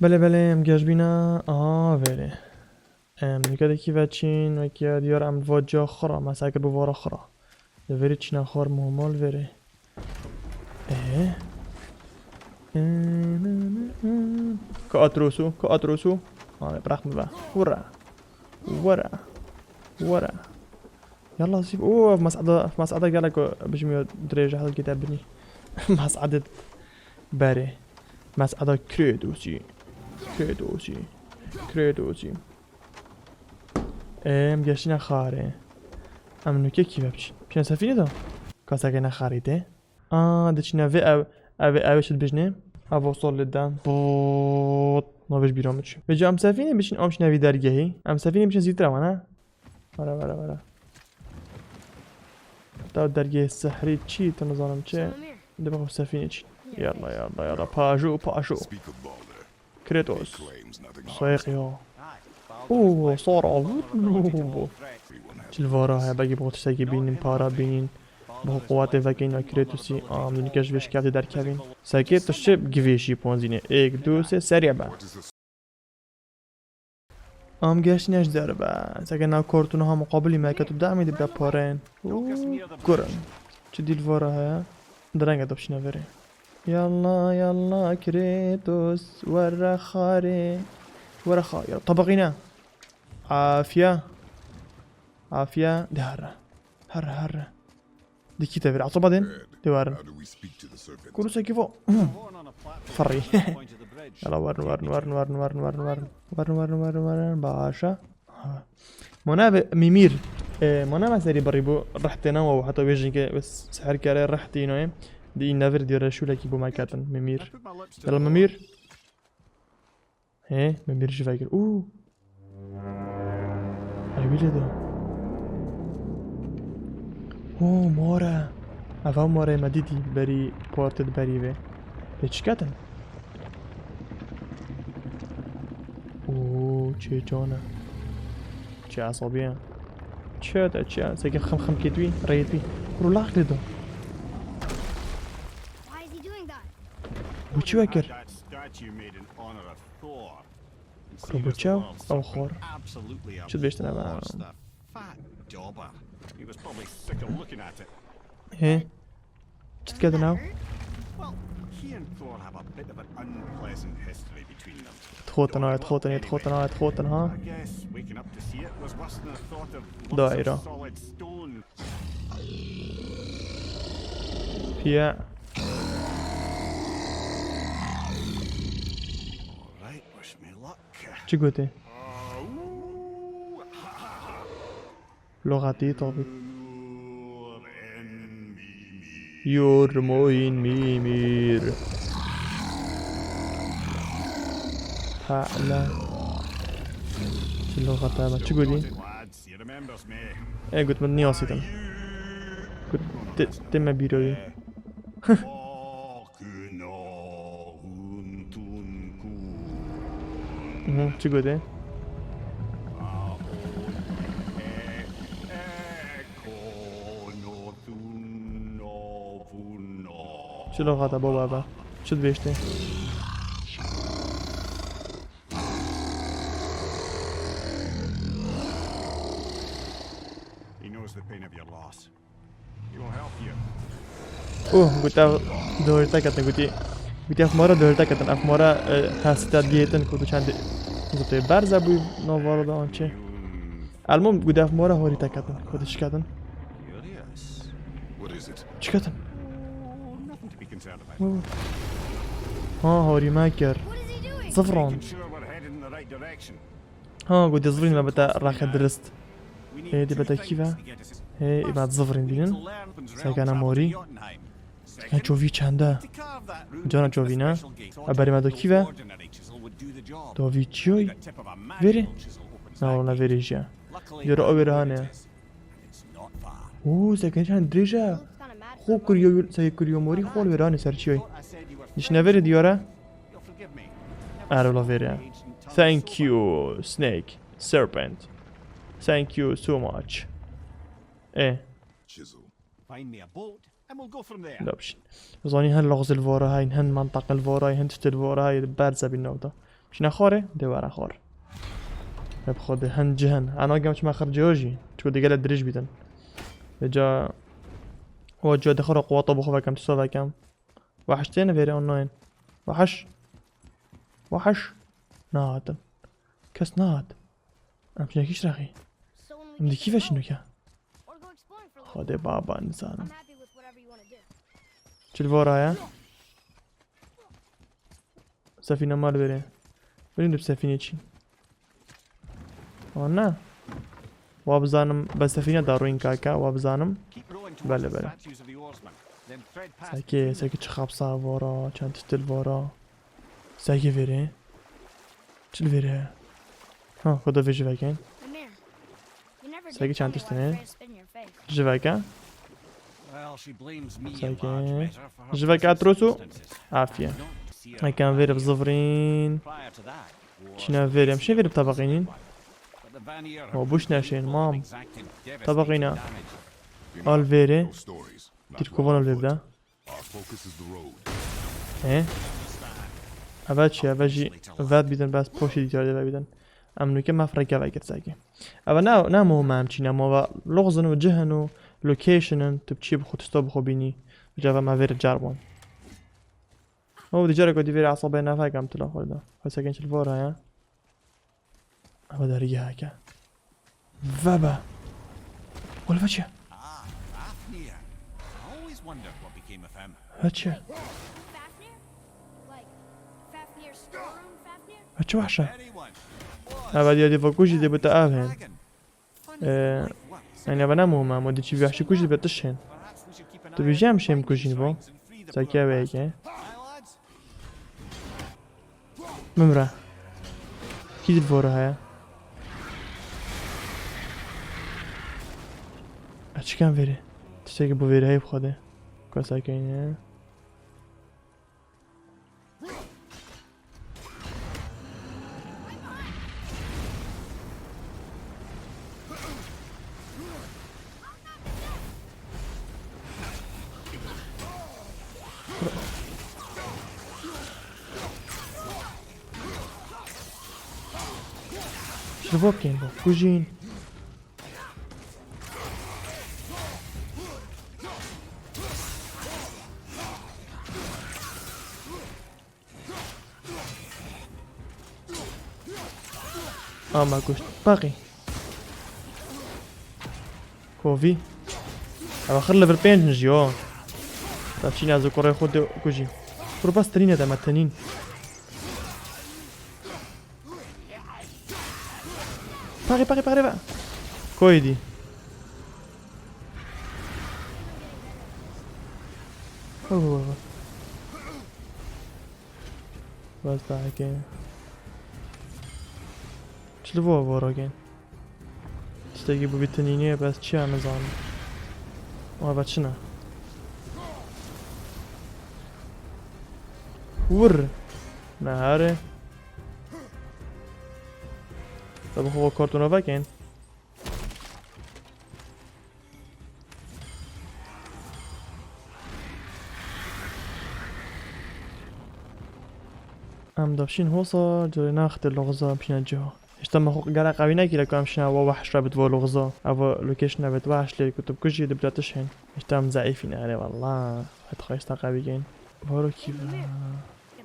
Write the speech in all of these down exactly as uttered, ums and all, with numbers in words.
Belê, belê, em geş bîne. Aha, verê. Em nûke de kî veçîn, wekî ya diyar em va ciya xwe ra, me sekir bi vara xwe ra. Li verê çîna xwar muhmal verê. Ee? Ka atrosu, ka atrosu. Hale, bırak mı be? Vura. Vura. Vura. Yallah zîv. Oo, ev mesada, ev mesada gelek bijimiyo dirêj e, hilgê te binî. Mesada berê. Mesada Kredosî. Kredosî. Kredosî. Em geştîne xarê. Em nûke kî ve biçin? Biçine sefînê de. Kaseke ne xarê te. Aa, diçine vê ev, ev, ev çi dibêjne? Ev o sol li den. Bot. Navêj bîra min çi. Vêca em sefînê biçin, em çine vî dergehî. Em sefînê biçin zîtira wan, ha? Were, were, were. Da dergehê sehrî çi, tu nizanim çi. Dibe xwe sefînê çi. Yalla, yalla, yalla. Pajo, pajo. Kratos. Sayık ya. Oo, sor al. Çil vara he, belki bu tiştekî bînin, para bînin. Bu quwatê vekeyna Kratosî, am, dûnike ji vê şikayetê derkevin. Sekê tu şib givêşî ponzînê. Êk, du, sê, seriye be. Am geştîne ji derbe. Seke nav kortûna ha muqabilî me ket û demê dibde parên. Û kurin. Çi dîl vara heye? Direnge de bişîne verê. Yalla, yalla, Kratos, were xarê. Were xa-, ya, tabaqîne. Afiye. Afiye, de herre. Herre, herre. Dikî te vir, atoba din. Dê werin. Kurusek vo. Ferrî. Yala werin, werin, werin, werin, werin, werin, werin. Werin, werin, werin, werin. Başa. Ha. Mona ve Mimir. E, mona me serî birî bû. Rehtê ne wa, heta wê jî ke wê seher kere rehtî inoyê. Di î nevir diyore şûlekî bû me ketin. Mimir. Yala Mimir. Hê, me bîr ji vekir. Û. Ay wî lê da. Û, more. Eva more me dîtî berî, partê di berî vê. Lê çi ketin? Û, çê can e. Çê esabî ye. Çi te çi ye? Seke xim xim kê wî, reyê wî. Kuro laq lê da. Why is he doing that? Wî çi wekir? Had that statue made in honor of Thor. Kuro bu çew? Ew xor. Çi dibêjtine be? Fat dauber. He was probably sick of looking at it. He. Çi diketin ew? Well, he and Thor have a bit of an unpleasant history between them. Dixotin ha, dixotin, dixotin ha, dixotin ha. I guess waking up to see it was worse than the thought of lumps of solid stone. Piya. Alright, wish me luck. Çi gotê? Loxatî tabî. Yur moyin mimir. Hala. Çi loxata me? Çi gotî? E, got min niyasîtin. Got te, te me bîroyê. Mhm, çi gotê? Çi loxata baba be? Çi dibêjtê? He knows the pain of your loss. He will help you. Oh, gotî ev dohirte ketin, gotî. Gotî ev mara dohirte ketin. Ev mara, e, hesîta diyêtin ku tu çendê zotê berze bû navara da an çi. Elmom gotî ev mara horîte ketin. Gotî çi ketin? Curious. What is it? Çi ketin? Oh, nothing to be concerned about. Oh. Ha, horî me kir. What is he doing? Zifran. Making sure we're heading in the right direction. Ha, ku dizivîn me bite rexê dirist. Hê, dê bite kî ve? Hê, ê me dizivîn bînin. Sekene morî. Sekene çovî çende. Cana çovî ne? E, berê me do kî ve? Do vî çiyoy? Verê? Na, wala verê jî ye. Yora o verê hane. Oo, sekene çend dirêj e. Xo kiriyo, seke kiriyo morî xo li verê hane ser çiyoy. Dişine verê diyare. Are la verê. Thank you, Snake. Serpent. Thank you so much. E. Find me a boat and we'll go from there. Dabşin. Zanî hin lagzil vara hayin, hin mantaqil vara hayin, hin titil vara hayin, berze bin navda. Şîne xwarê, dê were xwar. Hep xwe dê hin cihin. Ana gem çima xir ciyo jî. Çiko dê gelek dirêj bîtin. Vêca o ciyo dê xwe re quwata bixwe vekem, tişta vekem. Wehiş têne vêrê online. Wehiş. Wehiş. Nahatin. Kes nahat. Em çinekî şirexî. Em dikî veşîn weke. Xwedê baba nizanim. Çil vora ya. Sefîne mal verê. Bilin dip sefîne çî. Ama ne? Wa bizanim be sefîne da rûyîn kaka, wa bizanim. Bele, bele. Sekê, sekê çi xapsa vora, çend titil vora. Sekê verê. Çil verê. Ha, xweda vê jivekên. Sekî çend tiştine. Jiveke. Sekî. Jiveke Atrosu. Afiye. Ekem vêr bi zivrîn. Çine vêr. Em şê vêr bi tabaqînîn. O buş neşên, mam. Tabaqîna. Al vêrê. Tirkovan al vêr bida. He? Eve çi? Eve jî vet bidin, bes poşê dîtiyar de ve bidin. Em nuke mef reke ve girseki. Eve ne, ne muhim em çîne, ma ve loxzin û cihin û locationin, tu bi çî bi xwe tista bi xwe bînî. Vêca ve me vêr car bûn. O dî careke dî vêrê esabê nefek em tila xwe de. Xwe sekin çil vora ya. Eve dergeheke. Vebe. Wele ve çi? Ah, Fafnir. I always wondered what became of him. Ve çi? Fafnir? Like, Fafnir's storeroom Fafnir? Ve çi wahşe? Anyone. Eve diya dî vekujî dê bite ev hên. Ee, yani eve ne muhim e, ama dî çi vahşî kujî be tiş hên. Tu bîjî em şêm kujîn bo. Seke eve yeke. Bimre. Kî dil vore heye? Ez çikem vêrê? Tiştekî bo vêrê heye bi Xwedê. Kasa keyne. Şunu vapken bak, kujin. Ama kuşt. Baqî. Kovî. Ev axir level pênc in jî, o. Ta çîn ez û kurê xwe de kujî. Kur bas tenîn e de me tenîn. Paqî, paqî, paqî ve. Koyê dî. Ho, ho, ho. Bas daha ke. Çi li vo voro ke? Tiştekî bi vî tinînê bes çi ya nizanim. Ama be çi ne? Wir. Ne here. Te bi xwe kartona vekên. Em dapşîn hosa, carê naxtê loxza bişîne ciha. Hişta me xwe gere qewî nekî, lê ku em şîne wa wehş re bidvo loxza. Ev location ev wehş lê ku tu bikujî dibde tiş hên. Hişta em zeîfî ne, erê wallah. Het xwe hişta qewî kên. Varo kî ve?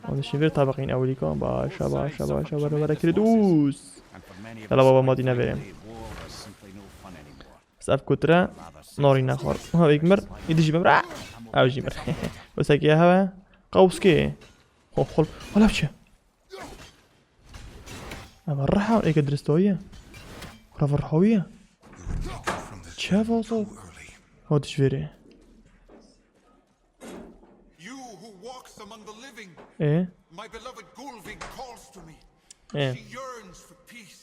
Hûn dişîn vêr tabaqîn ewilîka. Başa, başa, başa. Were, were kirî dûs. Yala baba ma dîne verê. Bes ev kutire. Norî nexwar. Ha, wek mir. Îdî jî bimre. Ew jî mir. Wesek ya hewe. Qawskê. Xol, xol. Wala çi? Ama raha eke diristoye. Ravar hawiye. Çe vazo? Hodiş veri. You who walks among the living, E? My beloved Gullveig calls to me. E? She yearns for peace.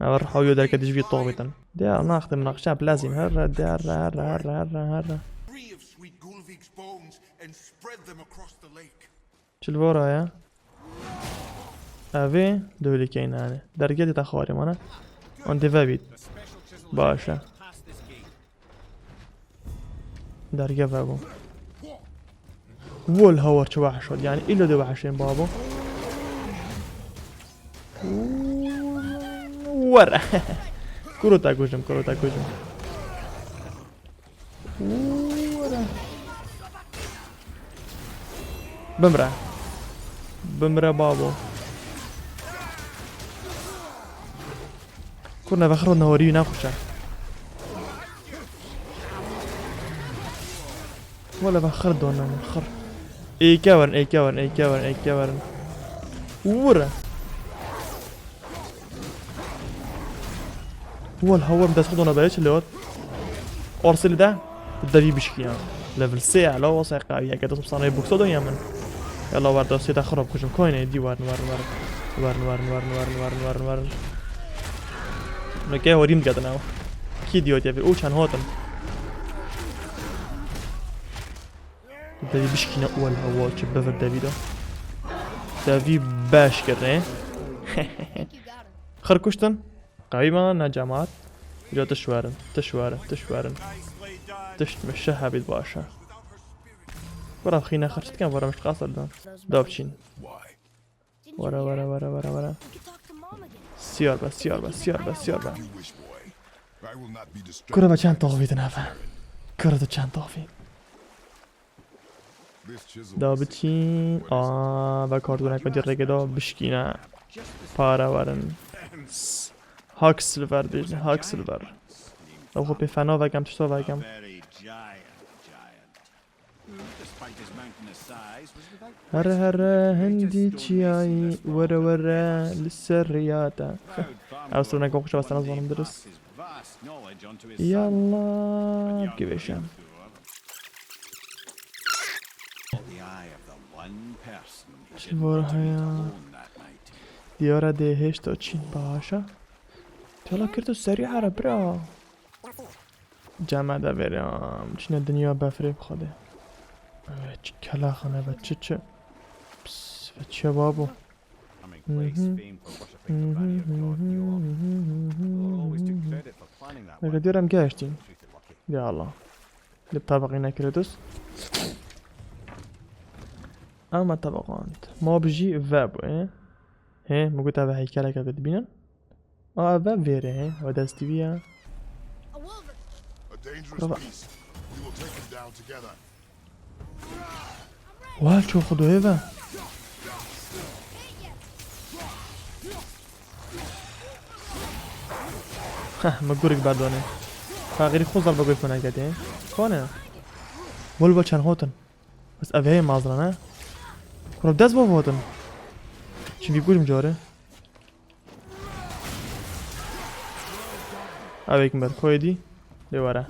Ever how you derke dij bir tobiten. Der nacht im nach chap lazim herre der herre herre herre herre. Free of sweet Gullveig's bones and spread them across the lake. Çil vora ya? Evi döyle keynane. Derge de taxwari mana. On deve bit. Başa. Derge vebû. Wol hawar çi wehş hat. Yani îlo de wehşên babo. Were. Kuro te kujim, kuro te kujim. Were. Bimre. Bimre babo. Kurna ve xirot nehorî wî nexweş e. Wele ve xir done min, xir. Êke werin, êke werin, êke werin, êke werin. Wire. Wele hewer dest xwe done be, çi lewat. Arsê li de. Devî bişkiya. Level sê ya, la wasa qawî. Eke dest sanayê boksa dön ya min. Yalla, war da sê de xirab kujim. Koyne, dî warin, warin, warin. Warin, warin, warin, warin, warin, warin, warin. Neke horîm digadin ew. Kî diyo diye bir uçan hotin. Devî bişkîne û el hewa çi bivir devî de. Devî beş kirine. Xir kuştin. Qewî me ne cemaat. Îro tiş werin, tiş werin, tiş werin. Tişt min şeh hebît baş e. Were xîne xir çi dikin, were min qasir dan. Da biçîn. Were, were, were, were, were. Siyar be, siyar be, siyar be, siyar be. Kure ve çend taxvî din heve. Kure de çend taxvî. Da biçîn. Aa, ve kartoneke dirreke da bişkîne. Para werin. S-, Hak Silver bêjin, Hak Silver. Ew xwe pê fena vekem, tişta vekem. Here here hindî çiyayî, were were li ser riyata. Ew sirnek oxşa westena zanim dirist. Yallah, kivêşe. Çi var haya? Diyara dê hêşta çîn baş e. Tela kir tu serî here bira. Cema de verê am. Çine dinya befrê bi xwedê. Evet, çi kelaxane ve çi çi. Pss, ve çi babo. Weke diyar em geştîn. Ya Allah. Li tabaqî nekiritus. Ama tabaqand. Ma bijî ve bu, e? He, mi got eve heykeleke dibînin. A, eve vêrê, he? Eve destî vî ye. A dangerous Bravo. Beast. We will take him down together. Wal ço xwe doyê ve. Heh, me gurik berdane. Faqîrî xwe zerbe goy xwe neketê. Kone. Wal ve çend hotin. Bes ev heye mazra ne? Kura dest bo votin. Çi vî gurim care. Ew êk mer koyê dî. Lê were.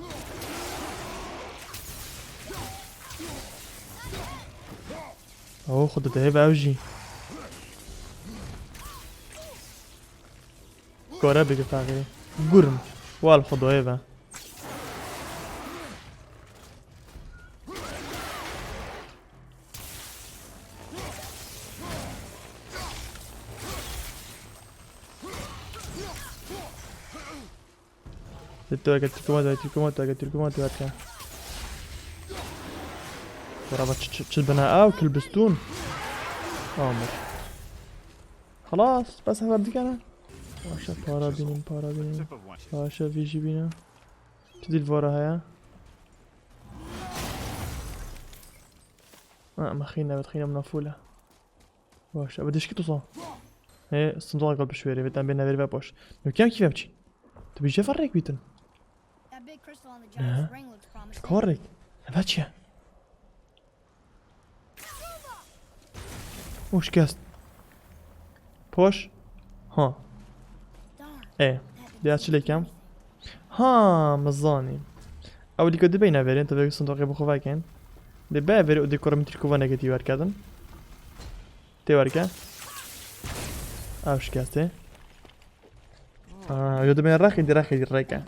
Oo, xwe dide hêv ew jî. Kore bike faqî. Gurm. Wal xwe doyê ve. Te tu eke Tirkuma, tu eke Tirkuma, tu eke Tirkuma, tu eke. Bravo, çi, çi, çi bina ew, kilbistûn. Amir. Xelas, bes hever dikene. Başa para bînim, para bînim. Başa vî jî bîne. Çi dîl vara heye? Ha, me xîne, xîne min fûle. Baş, ev dişkî tu sa. Hê, sindoq gel pişt wêrê, vêt em bê neverî ve paş. Nûkem kî ve biçî? Tu bîje ver rêk bîtin. That big crystal on the He? Giant's ring looks promising. Kar rêk. Eve çi ye? Û şikest. Poş. Ha. Darn. E. Diya çi lêkem? Ha, min zanî. Ew dîka dibeyne verên, tu vê sindoqê bi xwe vekin. Dê be verê û dê kura min Tirkova neketî werkedin. Tê werke. Ew şikestê. Aa, yo dibên rexî, dî rexî, dî reke.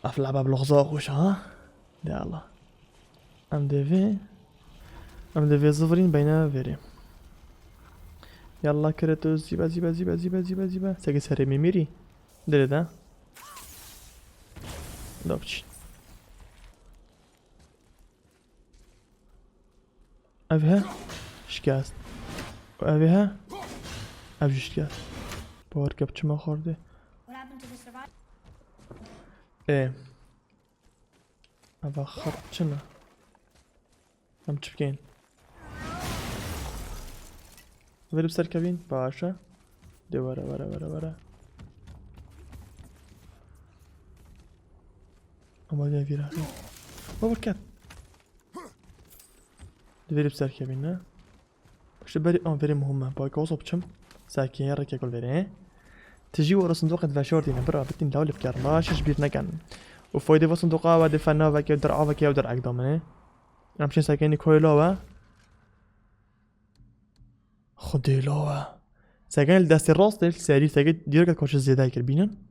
Ev laba bi loxza xweş ha. De Allah. Em dê vê, em dê vê zivirîn beyne verê. Yallah Kratos, zîbe, zîbe, zîbe, zîbe, zîbe, zîbe. Seke serê mîmîrî. Dilê de. Da biçî. Ev he? Şikest. Ev he? Ev jî şikest. Bawer ke bi çima xwardê. What happened to the survivor? Ê. Eva xir çi ne? Em çi bikeyn? Verî bi ser kevîn. Baş e. Dê were, were, were, were. Ama ne vîra. Baba ket. Dê verî bi ser kevîn, ne? Piştî berî, an verî muhim e. Bak, wasa biçim. Sekê, reke gul verê. Tijî were sindoqet veşortîne. Bira, bitîn law lê bikerim. Baş, ji bîr nekin. Û faydê va sindoqa ve dê fena veke, dir'a veke, ew dir'ek da min ê. Em çin sekenî koyê law e. Xwedê law e. Sekenî li destê rast ê, li serî seke dîrek koçi zêde kir bînin.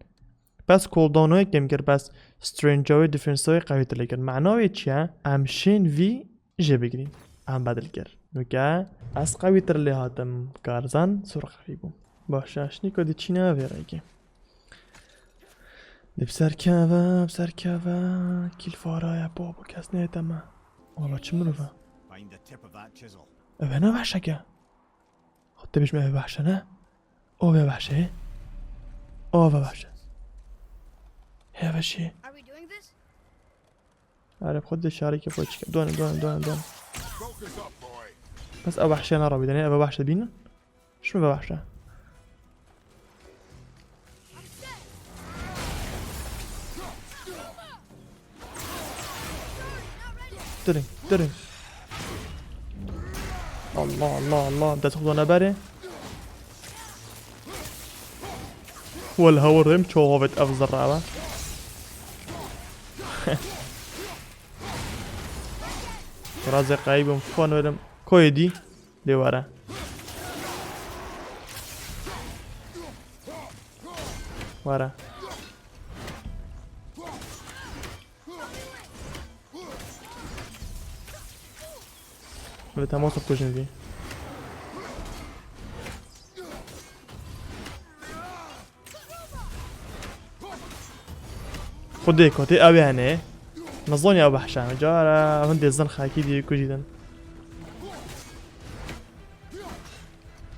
Pes cooldownoyê kêm kir, pes strangeoyê defensoyê qewîtir lê kir. Mena wê çi ye? Em şên vî jê bigirîn. Em bedil kir. Nuke ez qewîtir lê hatim, karzan sur qewî bûm. Baş e, şinî ku diçîne vê rêkê. Dê bi ser keve, bi ser keve. Kîl fara ye, babo, kes nête me. Wala çi mirov e? Find the tip of that chisel. Ev ne behşek e? Xwe tê bêjim ev behşe ne? O ve behşe. O ve behşe. He ve şî. Are we doing this? Erê xwe dê şarekê xwe çike. Done, done, done, done. Focus up, boy. Bes ev behşe ne rabîdene, ev behşe bînin. Şunu ve behşe. Dirin, dirin. Allah, Allah, Allah. Dest xwe ne berê. Wal hawir rêm çoğu vet ev zerra ve. Razê qayîbim, fon verim. Koyê dî. Dê were. Were. Bi temas bikujin vî. Xwedê kotê ew ê hene. Nizanî ew behşe me. Cara hindê zin xakî dî kujî din.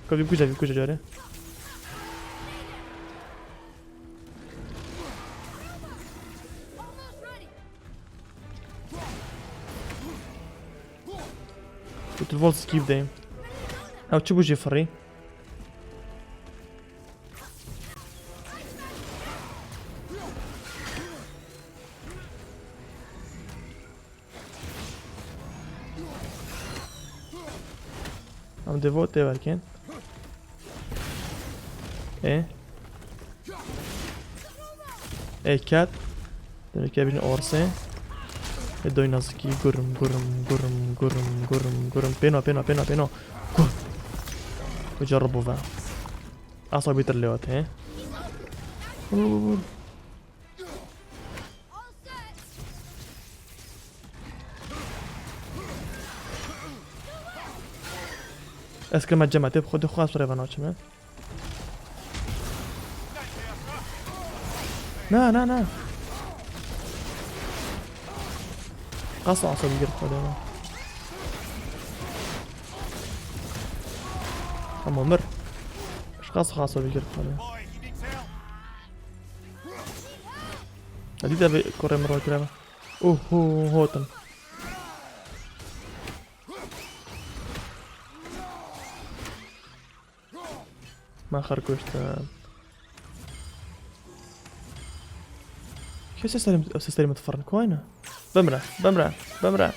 Ka vî bikuje, vî bikuje carê. Tu vol skip deyim. Ew çi bû jê firî? Em devo tê vekin. E. E ket. Demek ki bin orse. E doy naziki gurum gurum gurum gurum gurum gurum. Pêno, pêno, pêno, pêno. Gur. Uca rubuva. Asa bitir lewat he. Vur, vur, vur. Ez kirime cem e, tê bi xwe dê xwe ez rêve naçime. Na, na, na. Qas asabî girî xwe dê me. Ama mir. Ji qas asabî girî xwe dê. Edî de vê kurê min rakireve. Oho, hotin. Me xir kuştin. Kes serê, serê min difirin. Koyne. Bimre, bimre, bimre.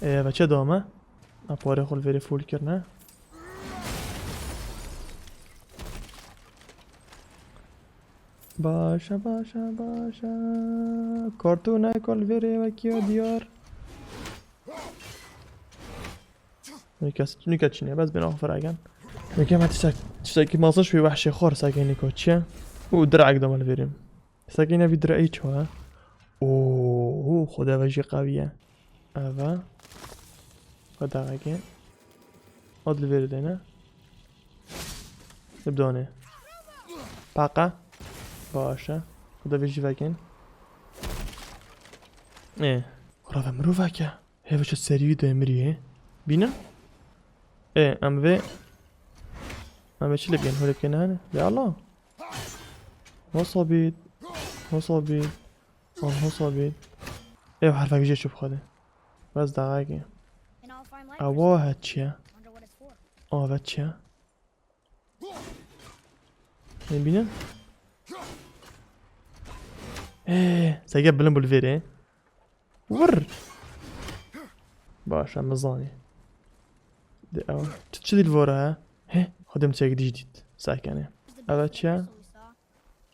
Ê, ve çi dame? A, parê xwe li vêrê full kirine. Baş e, baş e, baş e. Kartûne ku li vêrê wekî diyar. Nûke, nûke çinê, bes bêna xwe firagen. Nûke me tiştek, tiştekî mezin ji wî wehşê xwe sekê nîko çi ye? Û direk dame li vêrê. Sekê ne vî direyî çi ye? Oo, xwedê ve jî qewî ye. Eve. Xwedê veke. Od li vêrê dene. Li bidane. Paqa. Baş e. Xwedê vê jî vekin. Ê. Xwedê ve mirovek e. Hêve çi serî wî de mirî. Bînin. Ê, em vê. Em vê çi lê bînin? Hûlê bikên hene? Ya Allah. Hosa bît. Hosa bît. An hosa bît. Ê, herfek jê çi bixwedê. Bes daxekê. Awa het çi ye? Awa çi ye? Ê, bînin. Ê, sege bilim bul vêrê. Vur. Baş, em zanî. De ew. Çi, çi dil vora he? He, xwedê min çek dî dît. Sakene. Ev çi ye?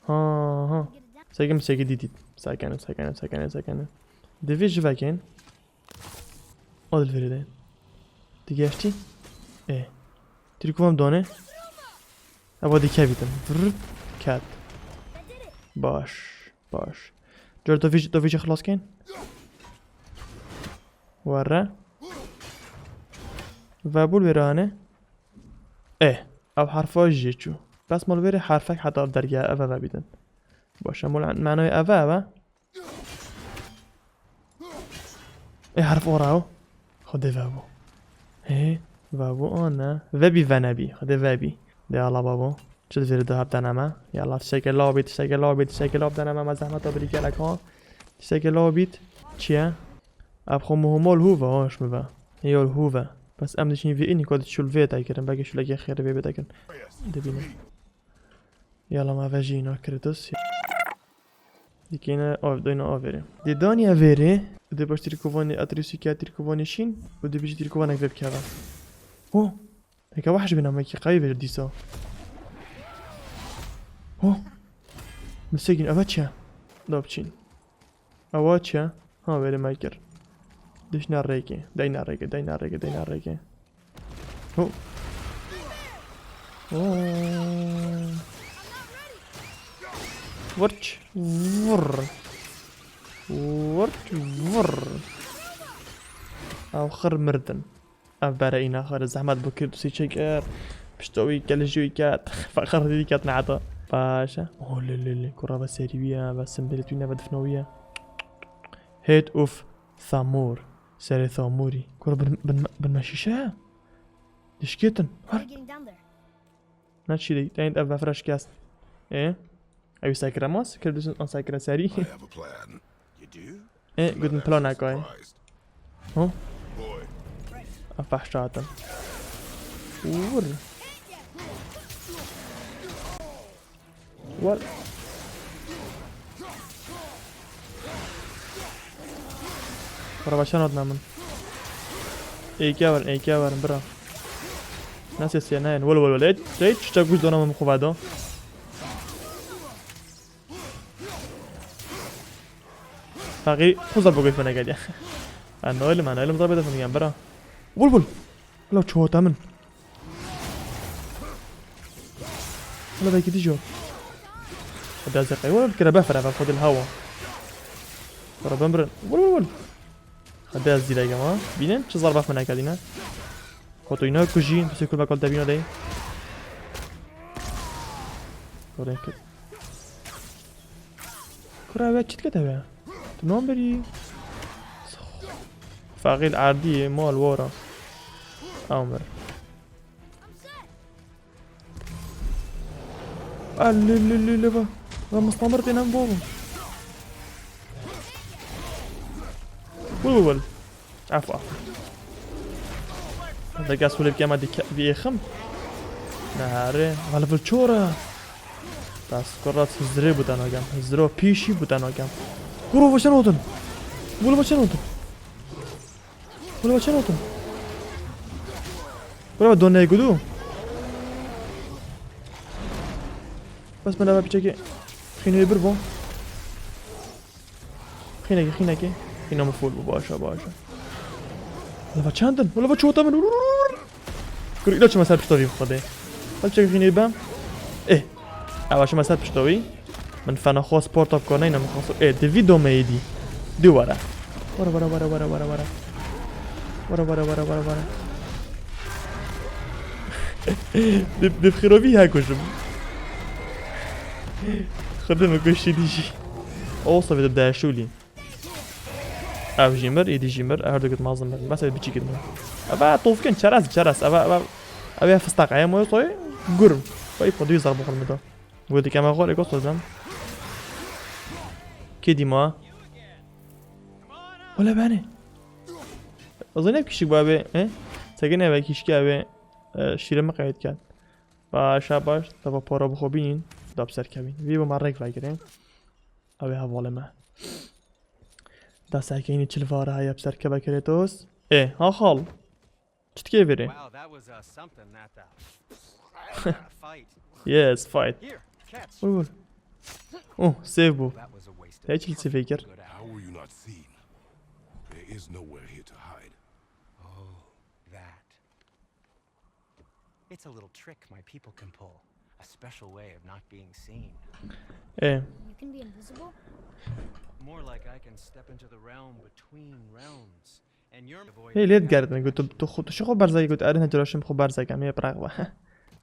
Ha, ha. Sege min çek dî dît. Sakene, sakene, sakene, sakene. Divê ji vekên. O dil vêrê de. Digeştî? Ê. Tirkûvan dane. Ewa dikevîtin. Vrrt. Ket. Baş. Baş. Car dovî, dovî jî xilas kên. Were. Vebûl wê rane. Eh. Ev herfa jê çû. Bes mal wêrê herfek heta ev dergiya ev eve bîtin. Baş e, mal manayê eve eve. Ê herf ora o. Xwedê vebû. Hê, vebû an ne. Vebî venebî. Xwedê vebî. De Allah babo. Çi divêrî de hep deneme? Ya Allah, tiştekê law bît, tiştekê law bît, tiştekê law deneme, me zehmeta birî gelek ha. Tiştekê law bît. Çi ye? Ev xwe muhumol hûve, ha, ji min ve. Ê yol hûve. Bes em diçin vî înî ku diçûl vê te kirin. Belkî şulekê xêr vê bê te kirin. Dibînin. Yala me ve jî îna Kratos. Dikêne av, doyna avêrê. Dê daniye vêrê, dê baş tîrkovanê Atreusî ke tîrkovanê şîn û dê bijî tîrkovanek vê bikeve. Ho! Heke wahş bîna me ki qayî vêr dîsa. Ho! Misekîn, eva çi ye? Da biçîn. Ewa çi ye? Ha, wêrê me kir. Dişne rêkê. Deyne rêkê, deyne rêkê, deyne rêkê. Ho. Oo. Vurç. Vur. Vurç. Vur. Ew xir mirdin. Ev bere îna xwe zehmet bikir, dusî çekir. Pişta wî gelij wî ket. Feqir dî ket nehata. Baş e. Oh, lê, lê, lê. Kura ve serî wî ye, ve simbilê wî ne, ve difna wî ye. Hêt ûf. Thamûr. Serê Thamûrî. Kura bin, bin, bin me şîşe ye? Dişkêtin. We're getting down there. Ne çî de, ev vefre şikest. Ê? Ew sekre mas, kir bisin an sekre serî. I have a plan. You do? Ê, gudin plan nekay. Surprised. Ho? Boy. Ev fehşa hatin. Ûr. What? Bira, başan adına min. Êkiya verin, êkiya verin, bira. Ne sesiye, ne yani. Wol, wol, wol. Ey, ey, çiçek güç dona min xuvado. Faqî xuza bugüt bana geliyor. Ben ne oğlum, ben oğlum, zaten bana gel, bira. Wol, wol. Wol, çoğu tamın. Hala belki dijo. Hadi az yakayı. Wala bir kere befere ve kodil hava. Para ben bir. Vur vur vur. Hadi az direk ama. Binin. Çi zarba fena kadine. Kotoyna kuji. Teşekkür bak, ol debino dey. Oraya kır. Kura ve çit kete be. Tu non beri. Faqil erdî mal wara. Amer. Ah, lê, lê, lê, lê, va. Va mustamir têne bo. Wul, wul, wul. Af, af. Dega sulê bike ma dike, vî êxim. Nehare. Va level çor e. Tas kurat hizrê bû te nagem. Hizro pîşî bû te nagem. Kuro va çen otin. Wul va çen otin. Wala çen otin. Wala donê gudu. Bes min eve piçekê xînê bir bo. Xînekê, xînekê. Xîna min full bû, başa, başa. Wala çendin? Wala çota min. Kur ilaç mesela pişta vî xwedê. Piçekê xînê ben. Eh. Ew aşama ser pişta wî. Min fena xwest porta bikane, îna min xwest. Ê, di vî domeyê dî. Di were. Were, were, were, were, were, were. Were, were, were, were, were. Di, di xîrovî he kujim. Xwedê min kuştî dî jî. Olsa vê de deşûlî. Ev jî mir, êdî jî mir, her du git mazin mir. Bes ev biçî git mir. Eva tofkin, çerez, çerez. Eva, eva, eva fistaq, aya moyo soy, gurm. Vay, xwedî zar bixwin mi da. Gotik ema xwe rêko sozem. Kê dîma? Wele beni. Azın ev kişik bu abi, he? Sekin eve kişki abi, e, şîrê me qeyt kerd. Başa baş, tava para bixwe bînin, da bi ser kevin. Vî bo me rêk vegirin. Ew ê hevalê me. Da sekeyînî çilvara heye bi ser keve Kratos. Ê, ha xal. Çi dikê vêrê? Wow, that was, uh, something, that, uh, fight. Yes, fight. Here, catch. Vur, vur. Oh, save bû. That was a waste of Hey, çil save kir. Good How were you not seen? There is nowhere here to hide. Oh, that. It's a little trick my people can pull. A special way of not being seen. Ê. You can be invisible? More like I can step into the realm between realms. And you're Hey, lê digertin, got tu, tu xwe, tu şi xwe berzekî, got erin hecira şim xwe berzekem, ê piraq be.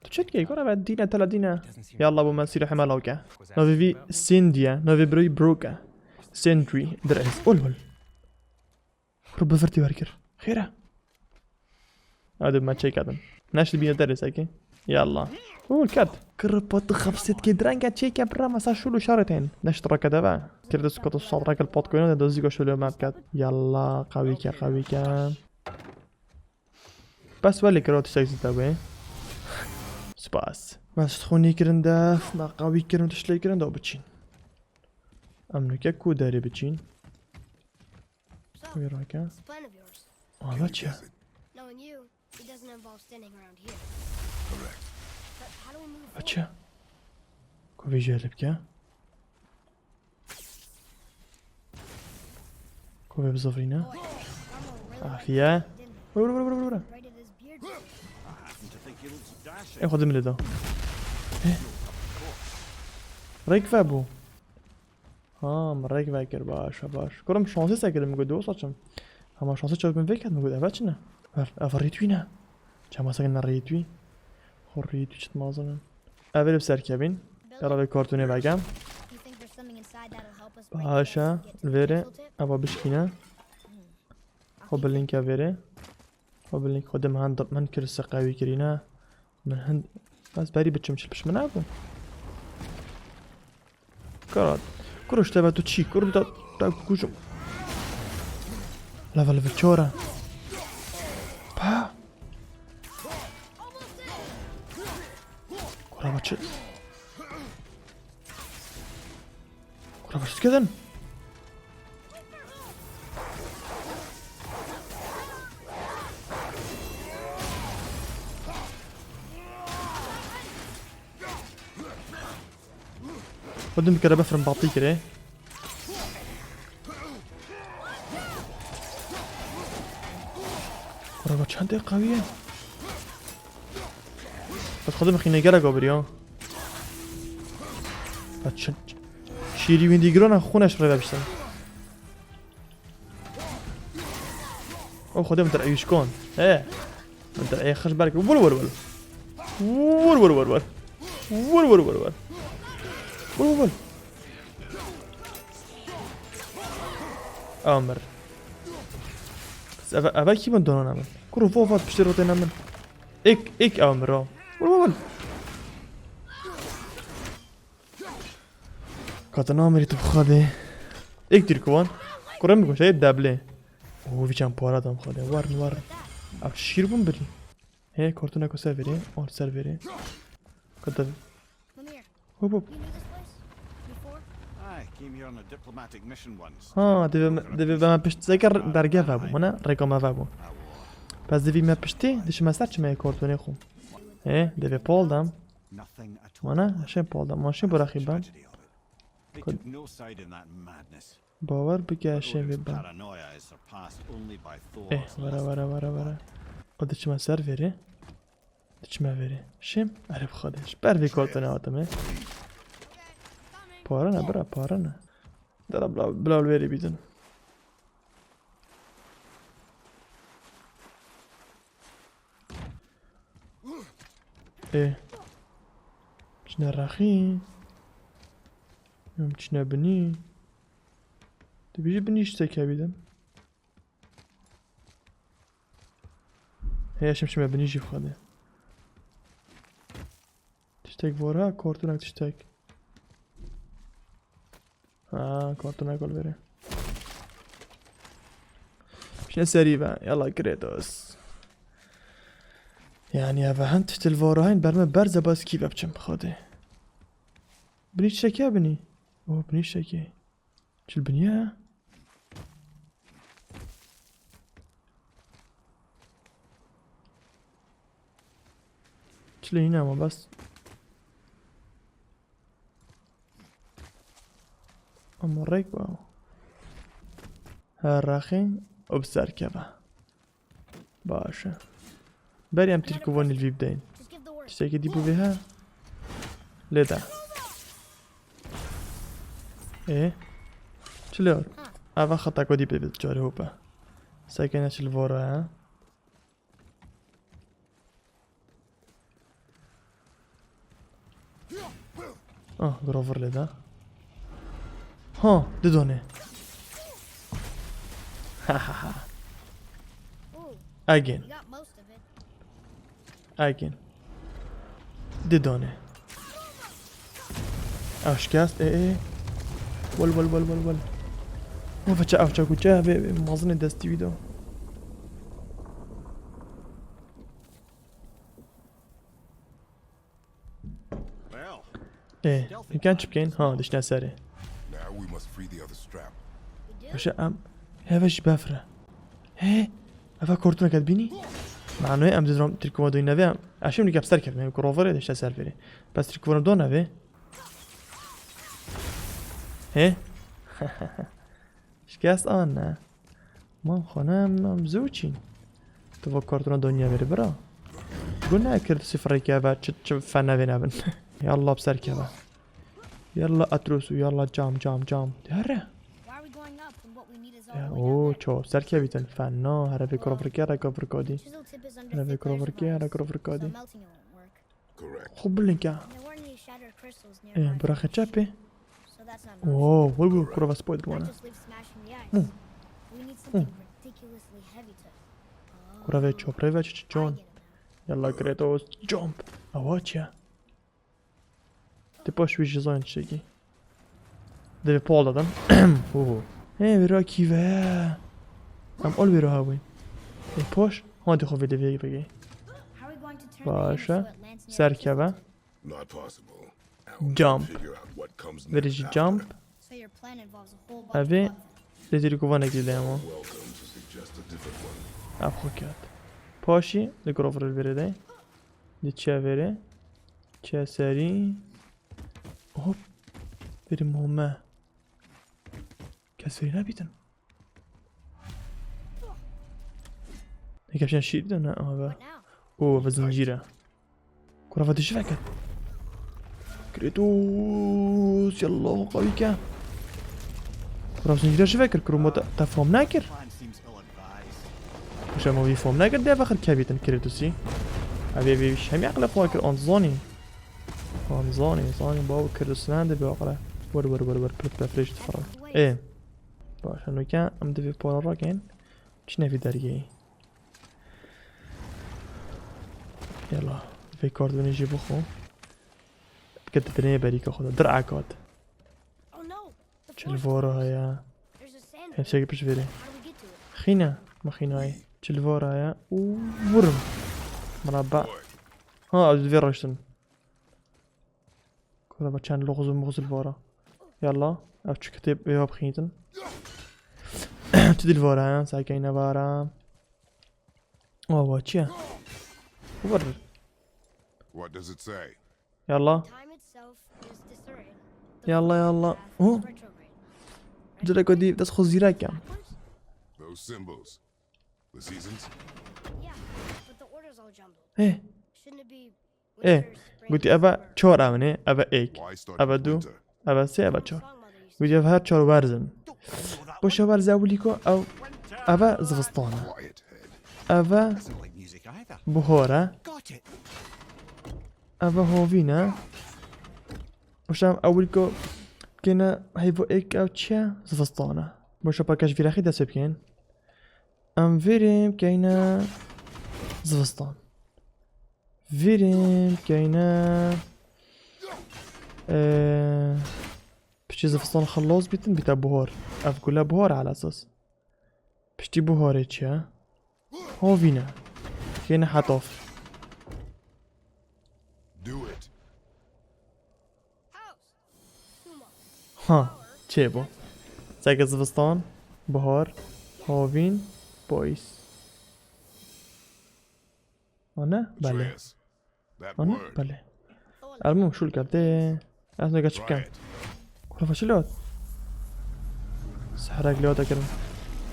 Tu çi dikey, gora be, dîne, tela dîne. Yalla bo me sîrê hema lawke. Navê vî Sindî ye, navê birayî Broke. Sindri, direz. Ol, ol. Xur bi virtî werkir. Xêr e? Hadi me çêk edin. Neş dibîne derê sekî. Yalla. Û ket. Kir pat xepset ke direnge çêke bira masa şulu şaret hên. Neş reke deve. Kirdi sukata sal reke pat koyna de dozî go şulu me ket. Yalla, qawî ke, qawî ke. Bes welê kiro tiştek zî te bê. Spas. Me stxûnî kirin def, me qawî kirin, tiştek kirin de biçîn. Em nûke ku derê biçîn? So, Wî rake. What's the plan of yours? Aha çi? Knowing you, it doesn't involve standing around here. Correct. But how do we move forward? Çi? Ku vê jê bike? Ku vê bizivrîne? Boy, Armor really Afiye. Didn't Vur, vur, vur, vur, vur. Right at his beard. Ê xwe dimile da. Ê. Rêk vebû. Ha, min rêk vekir, baş e, baş. Kurim şansê sekirim, min got, dost açim. Hema şansê çav min veket, min got, eve çi ne? Ver, eve rîtwî ne? Çema sekin ne rîtwî? Xwe rîtwî çit mazin in. Ev ê bi ser kevin. Yara vê kartonê vegem. Baş e, vêrê, eva bişkîne. Xwe bi linke vêrê. Xwe bi link xwe de min hin, min kir se qewî kirîne. Min hin, ez berî biçim çil piş min nebû. Kara, kuro işte be tu çî, kuro da, da kujum. Level, level çor e. Pa. Kura başı. Kura başı skedin. Xwe din bikere befirin batî kirê. Kurava çendê qewî ye. Bes xwe din bixîne gelek abiriya. Bes çi-, şîrî wîndî girona xûneş rê vebiştin. O xwe din dir'e wîşkon. He. Dir'ê xij berk. Vur, vur, vur. Vur, vur, vur, vur. Vur, vur, vur, vur. Vur, vur, vur. Amir. Eve, eve kî min donan min? Kuro vo vat piştê rotê ne min. Ek, ek amir o. Vur, vur, vur. Katına amirî tu xadê. Ek Tirkovan. Kurem mi goşe deble. Oo, viçan para dam xadê. Var mı var? Abi şiir bun biri. He, kortuna ko ser veri. Or ser veri. Kadar. Come here. Hop hop. You knew this place? Before? I came here on a diplomatic mission once. Ha, deve, deve bana pişt zeker derge ve bu. Mana rekama ve bu. Pez devi me pişti, dişime ser çime kortuna xu. He, deve pol dam. Nothing at all. Mana, şey pol dam. Ma şey bırakayım ben. Tragedy of it. They took no side in that madness. Bawer bike şevê ben. Paranoia is surpassed only by Thor's Eh, vere, vere, vere, vere. O diçime ser veri. Diçime veri. Şim, erê bi Xwedê. Ji ber vê kotine hatime. Pare ne, bira, pare ne. Dera bila, bila li vêrê bîtin. Ê. Çine rexî. Em çine binî. Dibêjî binî ji sekevî din. Heye şimşime binî jî xwedê. Tiştek bor ha, kortunek tiştek. Ha, kortunek ol verê. Şine serî ve. Yalla Kratos. Yani eve hin titil voro hin berme berze bas kî vepçim xwedê. Binî çeke binî. Oh, binî çeke. Çil biniye? Çilê yine ama bes. Ama rek ba. Her rexî û bi ser keve. Baş e. Berî em tîrkovanî li vî bideyîn. Tiştekî dî bû vê he? Lê de. Ê? Çi lê ot? Eva xeta ku dî bide carê hope. Sekene çi li vora he? Ah, Grover lê da. Ha, didone. Ha ha ha. Again. Again. Didone. Ew şikest, ê, ê. Wel, wel, wel, wel, wel. Ew çe, ew çe ku çe, vê, vê mazinê destî wî da. Well, Ê, imkan çi bikeyn? Ha, dişne serê. Now we must free the other strap. Paşa em, heve ji befre. Hê, eva kortuna ket bînî? Manoyê em didrom tirkova doyne ve em. Eşim dike ser kevin, em ku roverê dişne ser verê. Bes tirkova dona ve. Hê? Şikest an ne? Man xwe ne em, em zû çîn. Tu va kartona donya verê bira. Gu ne kir sifreke ve çi, çi fene vê nebin. Yalla bi ser keve. Yalla Atreus û yalla cam, cam, cam. Here. Ya, o ço, ser kevîtin fena. Here vê kuro virkê, here kuro virkadî. Here vê kuro virkê, here kuro virkadî. Correct. Xwe bilinke. Ê, biraxê çepê. Oo, wol wol, kura ve spoil wana. Mu. Mu. Kura ve çopre ve çi çon. Yalla Kratos, jump. Awa çi ya? Ti paş wî ji zan çekî. Divê pol dadan. Oho. Hê, vêra kî ve? Em ol vêra hebûn. Ê, paş. Ha, di xwe vê divê vegê. Baş e. Ser keve. Not possible. Jump. Figure out what comes Verê next jî after. Jump. Evê lê zîrî kuvanek lê ama. Welcome to suggest a different one. Ev xwe ket. Paşî li Grover vêrê de. Li çiya vêrê. Çiya serî. Hop. Verî mome. Kes verî nebîtin. Yekê şîr de ne, aha be. Oo, ve zincîr e. Kura ve dişi veket. Kratos, yallah, qawî ke. Kura zincîre ji vekir, kuro ma te, te fam nekir. Kuşa ma vî fam nekir, de vexir kevîtin Kratosî. Evê vê hemî aqle xwe kir, an zanî. An zanî, zanî, baw Kratos nende bi aqle. Wer, wer, wer, wer, pir pefrêj difira. Ê. Baş, henoke em divê para rakên. Çi nevî dergeyî? Yala, vê kardonê jî bixwe. Bike ditinê berîka xwe de. Dir'ek hat. Çi li vara heye? Hepsek piş verê. Xîne. Me xînayê. Çi li vara heye? Û vurim. Miraba. Ha, ez divê raştin. Kura be çend loxuz û moxuz li vara. Yalla. Ev çi kitêb ê bixînitin. Çi dil vara, ha? Sakeyne vara. Awa çi ye? Vur. What does it say? Yalla. Time itself is disoriented. Yalla, yalla. Path is retrograde. Direkt o dî dest xwe zîrek ya. Those symbols. The seasons? Yeah, but the order's all jumbled. Hê. Shouldn't it be Ê, winter, spring, gotî eve summer? Çar ev ne, eve êk, Why start eve with du, winter? Eve sê, eve çar. Gotî ev her çar werz in. Boşa werz ewilî ku ev, eve zivistan e. Quiet head. Eve Doesn't like music either. Bihar e. Got it. Eve havîn e. Boşa em ewilî ku kêne heyva êk ev çi ye? Zivistan e. Boşa pakeş vîrexî dest pê bikên. Em vêrê bikeyne. Zivistan. Vîrîm keyne. Ee, Piçê zivistan xelas bîtin, bîte buhar. Ev gule buhar e ala esas. Piştî buharê çi ye? Havîn e. Keyne hetav. Do it. Ha, çêbû. Seke zivistan, buhar, havîn, payîz. Ana, belê. Atreus, that Ana, word. Belê. Elmû şûl kerdê. Ez ne geçip ken. Kula faşilot. Sehrek lewat ekirim.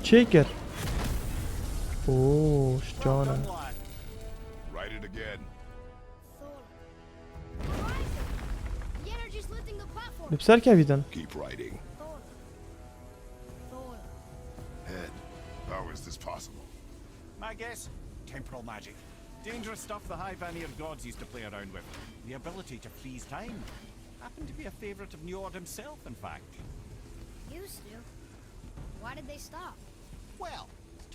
Çê kir. Oo, şcana. Write it again. The energy's lifting the platform. Bi ser kevî din. Keep writing. Head, how is this possible? My guess? Temporal magic. Dangerous stuff the High Vanir gods used to play around with. The ability to freeze time. Happened to be a favourite of Njord himself, in fact. Used to? Why did they stop? Well,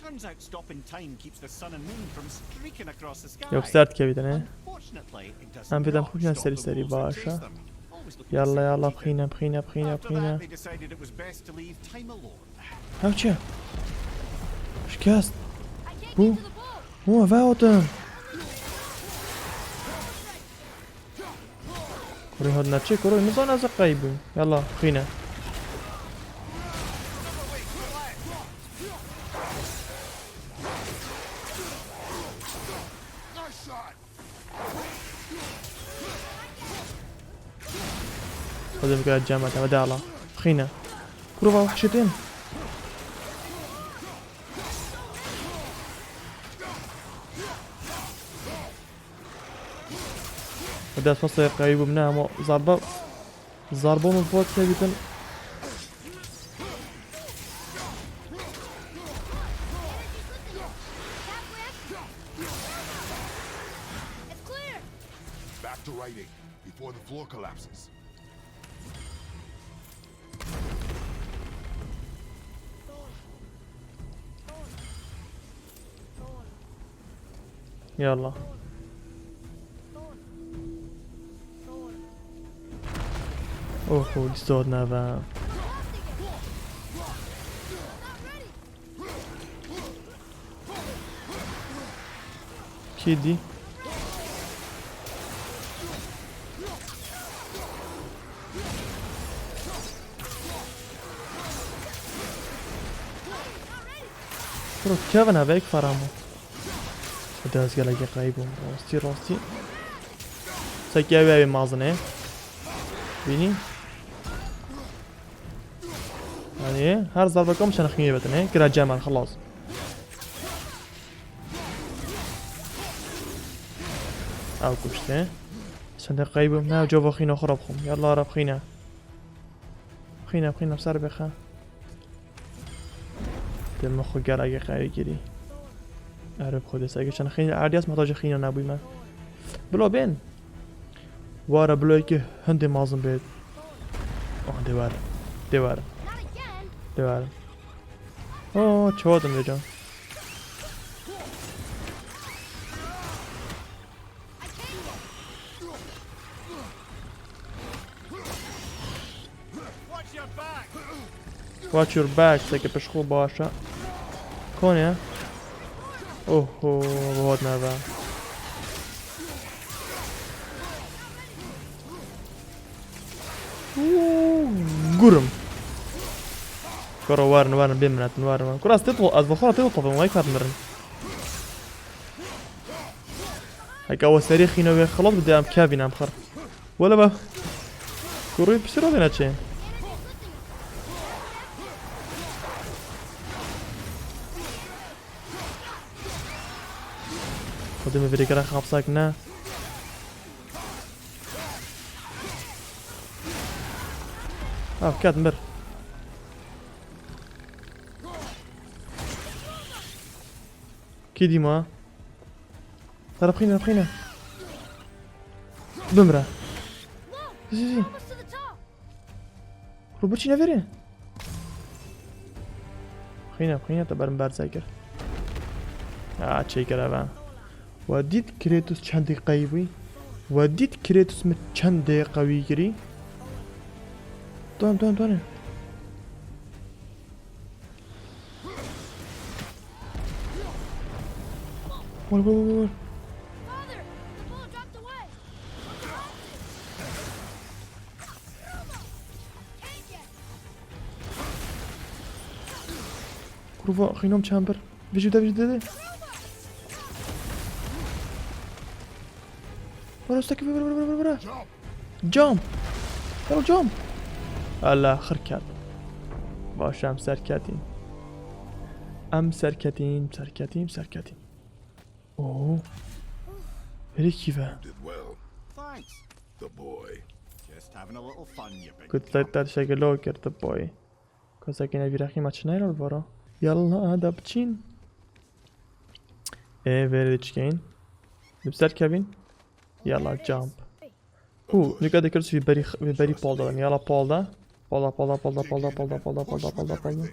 turns out stopping time keeps the sun and moon from streaking across the sky. Yok, sert kevî din, he? Unfortunately, it doesn't Em vêden not xwe stop serî the serî wolves that chase them. Always looking to Yalla, yalla, save the bixîne, bixîne, bixîne, After bixîne. That, they decided it was best to leave time alone. Ew çi? Şikest. Who? Who, eve hatin. Kurê hat neçê, kurê nizane ez qey bûm. Yalla, xîne. Xwedê bikare cem e, teme de ala. Xîne. Kurva wehşetên. Xwedê ez xwesta qewî bûm, ne hema zarba. Zarba min fot kevîtin. Back to writing before the floor collapses. Yalla. Oho, dîsa nava. Kî dî? Bro, kevin eve ek faramo. Hadi ez gelek qeyb bûm. Rastî, rastî. Seki ev ev mazine. Bînî? Yani her zarba kom çene xînê betine. Kira cemal xelas. Ew kuşte. Sen de qeyb bûm. Ne cova xîna xwe rabxûm. Yalla rabxîne. Bixîne, bixîne, ser bixe. Dê min xwe gelekê qewî kirî. Erê bi xwe dê ser geçen xîn erdiyas mihtaca xîna nebûyme. Bilo bên. Wara bilo yekê hindê mazin bêt. Oh, dê werin. Dê werin. Dê werin. Oh, çawa din vêca. Watch your back, seke pişt xwe baş e. Kon e? Oho, bi hat neve. Uuu, gurim. Koro warin, warin, bê minetin, warin, warin. Kura ez tê to, ez vexwe tê to topim, vay kat mirin. Heke we serî xîne wê xilas bide, em kevîn em xir. Wele be. Kuruyê pisî ro dêne çê. Xwedê min vêrê kere xapsak ne. Ev ket mir. Kî dîma? Te re bixîne, re bixîne. Bimre. Zî, zî. Ro birçî neverê. Bixîne, bixîne, te ber min berze kir. Ya, çêkir eve. We dît Kratos çendî qewî bû? We dît Kratos min çendê qewî kirî? Don, don, don. Wal, wal, wal, wal. Father, the ball dropped away. Kurva, xînom çembir. Vijî de, vijî de de. Vur, üstteki, vur, vur, vur, vur, vur. Jump. Hello, jump. Allah, xirket. Baş, em serketîn. Em serketîn, serketîn, serketîn. Oo. Herî kîve. Did well. Thanks. The boy. Just having a little fun, you big Good luck, that shaggy low, the boy. Kosekî ne vîrexî me çi neyre li vara? Yalla, da biçîn. Ê, vêrê diçikeyin. Li ser kevin. Yalla, jump. Û, nika dikir vî berî, vî berî pal da. Yalla, pal da. Pal da, pal da, pal da, pal da, pal da, pal da, pal da, pal da, pal da.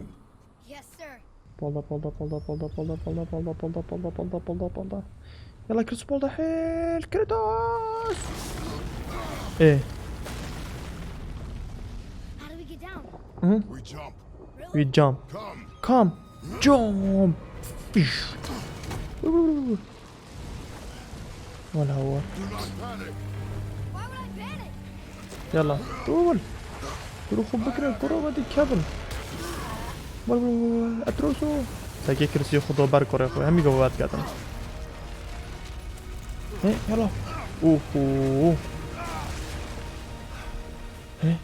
Yes, sir. Pal da, pal da, pal da, pal da, pal da, pal da, pal da, pal da, pal da, pal da, pal da, pal da. Yalla, Kratos pal da, hel, Kratos! Eh. How do we get down? Hı? We jump. Really? We jump. Come. Come. Jump. Fish. Woo, woo, woo, woo. Wala wa. Yalla. Dur. Dur xwe bikire, kuro ve dî kevin. Wal, wal, wal, wal. Atroso. Seke kirsî xwe do ber kurê xwe. Hemî gava vediketin. He, yalla. Uhu. He.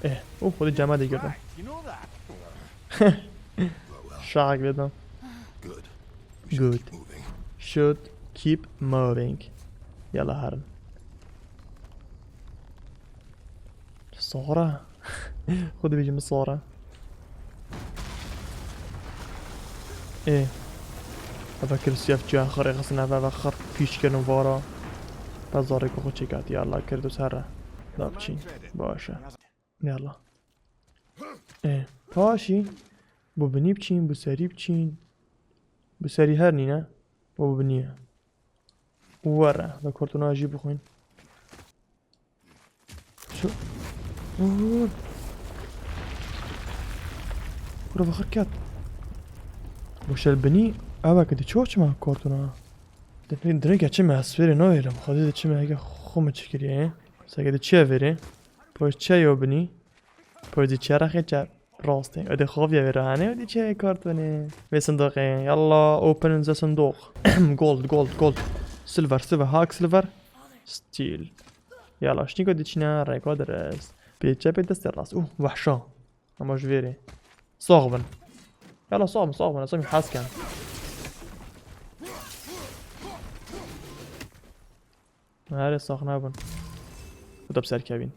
Eh, uhu, de cema de girdim. Şak dedim. Good. We should Good. Keep moving. Should keep moving. Yalla herin. Sora. Xwe dibêjim sora. Ê. Eva kirsiya çiya xirê xistin eva eva xir pîç kirin vara. Pezarê ku xwe çêkat yalla Kratos here. Da biçîn. Baş e. Yalla. Ê. Paşî. Bu binî biçîn, bu serî biçîn. Bu serî her nîne. Bu binî ye. Were. Da kartona jî bixwîn. Şu. Vur. Kura xir ket. Boşel binî. Eva ke diço çima kartona. Dinê, dinê geçime ez fêrê navêrim. Xwedê diçime heke xwe min çi kiriye. Seke diçiye vêrê. Poş çe yo binî. Poş diçiye rexê çe. Rastê. Ödê xaviye vêrê hane, ödê çiye kartone. Vê sindoqê. Yalla, open the sindoq. Gold, gold, gold. Silver, silver, hak silver. Steel. Yalla, ştîko diçine, rêko dirist. Pê çepê destê rast. Uh, vehşa. Ama ji vêrê. Sax bin. Yalla, sax bin, sax bin. Ez hez kem. Herê sax nebin. Bu da bi ser kevin.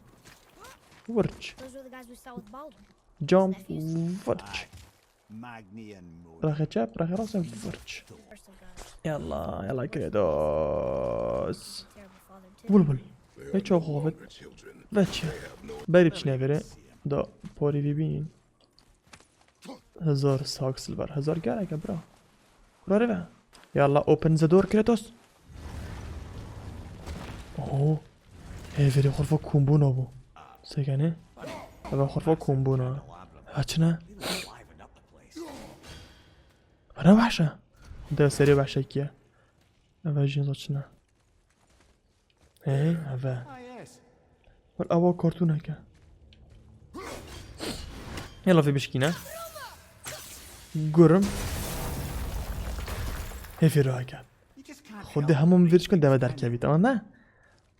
Vurç. Those were the guys we saw with Baldwin. Jump, vurç. Rexê çep, rexê rast, vurç. Yalla, yalla Kratos. Bul bul. Ve çok hovet. Ve çi. Berî çine vere. Da pori vî bînin. Hezar sak silver. Hezar gerek e bira. Kurarê ve. Yalla open the door Kratos. Oho. Hê vêrê xurfa kombûna bû. Sekene. Eva xurfa kombûna. Haçine. Ana wehşe. De serê wehşekiye. Eva jî zaçine. Hey, eve. Wal ewa kartûneke. Hê lafê bişkîne. Gurim. Hê fêro heke. Xwedê hemû min vêrişkin deve derkevî, tamam ne?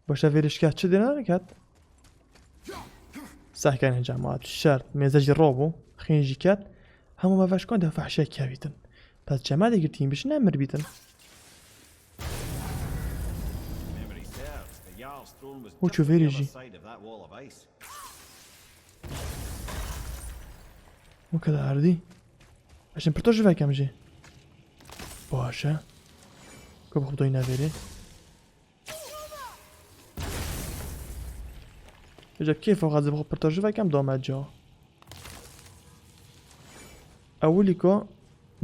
Başa vêrişke çi dêne ket? Sehkene cemaat şert. Mêze jî robû. Xîn jî ket. Hemû me veşkan de fehşe kevîtin. Pes çeme de girtîn bişine mir bîtin. Û çû vêrê jî. Weke de erdî. Eşin pirto ji vekem jî. Baş e. Ku bixwe doyne vêrê. Îca kêfa xwe ez bixwe pirto ji vekem dame ca. Ewilî ku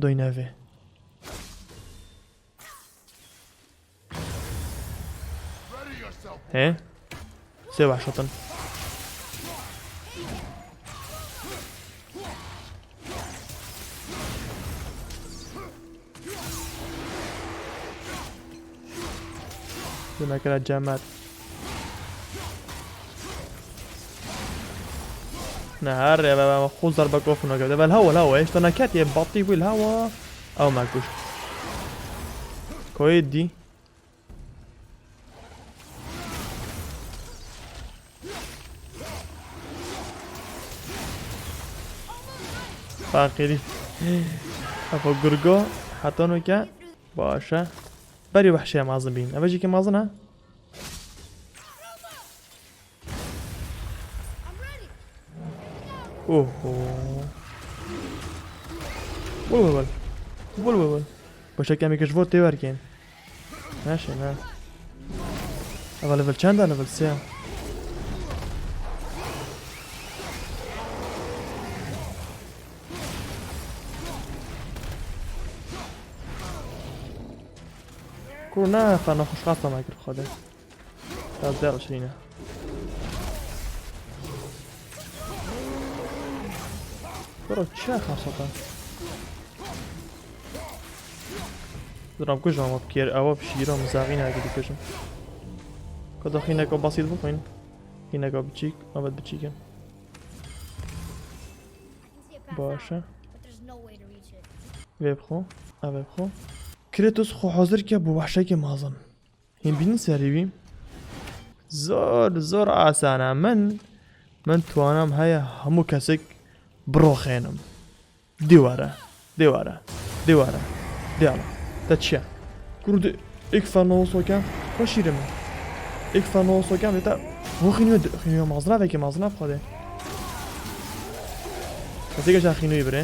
doyne vê. He? Sê wehşetin. Dû nekira cemat. Ne her eve xwe zerbe kofin nake. Vel hawa, hawa, hêşta neket yê batî bû, hawa. Ew me kuşt. Koyê dî. Faqîrî. Efa gurgo heta nuke baş e. Berî wehşê mezin bîn. Eve jî ke mezin e. Oho. Wol wol wol. Wol wol wol. Başa kemî ke ji bo tê werkên. Neşe ne. Eva level çend e? Level sê. Kuro ne fena xweş qasta me kir xwedê. Ya der şirîne. Kuro çi xasata? Diram kujam ap kiyer, ewa pişîra mizaqîna ki dikujim. Kada xîneka basît bixwîn. Xîneka biçîk, abet biçîk in. Baş e. Vê bixwe, ev ê bixwe. Kratos xwe hazir ke bo wehşekê mezin. Hîn bînin serî wî. Zor, zor asan e. Min, min twanam heye hemû kesek biroxênim. Dî were, dî were, dî were. Dî ala. Te çi ye? Kuro dî, êk ferno soke, xwe şîrê min. Êk ferno soke, vê te. Bo xînû, xînû mazina veke, mazina xwedê. Kesê geşa xînûyê birê.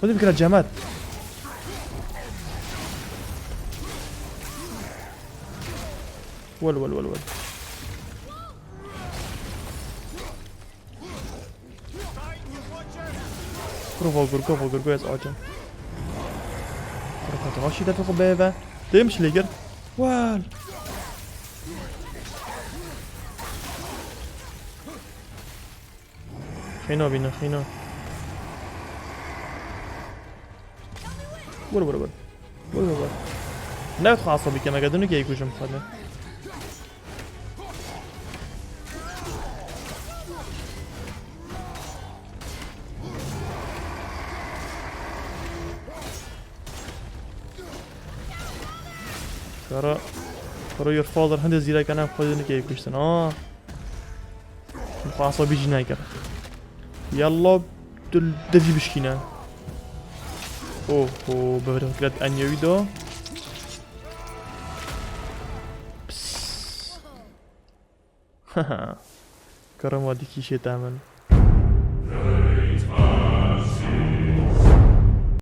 Xwedê bikira cemat. Wel, wel, wel, wel. Kuro vagurgo, vagurgo ez acem. Kuro kata haşî defa xwe beve. Têm şilê gir. Wel. Xîno bîne, xîno. Vur, vur, vur. Vur, vur, vur. Ne xwe asabî keme, gedinu ki kujim xwe de. Kara, kara your father hende zîrek ne xwe de nikê kuştin. Aa. Xwe asabî jî nekir. Yalla tu devî bişkîne. Oho, bi rehmet eniye wî da. Pss. Karama dikî şête min.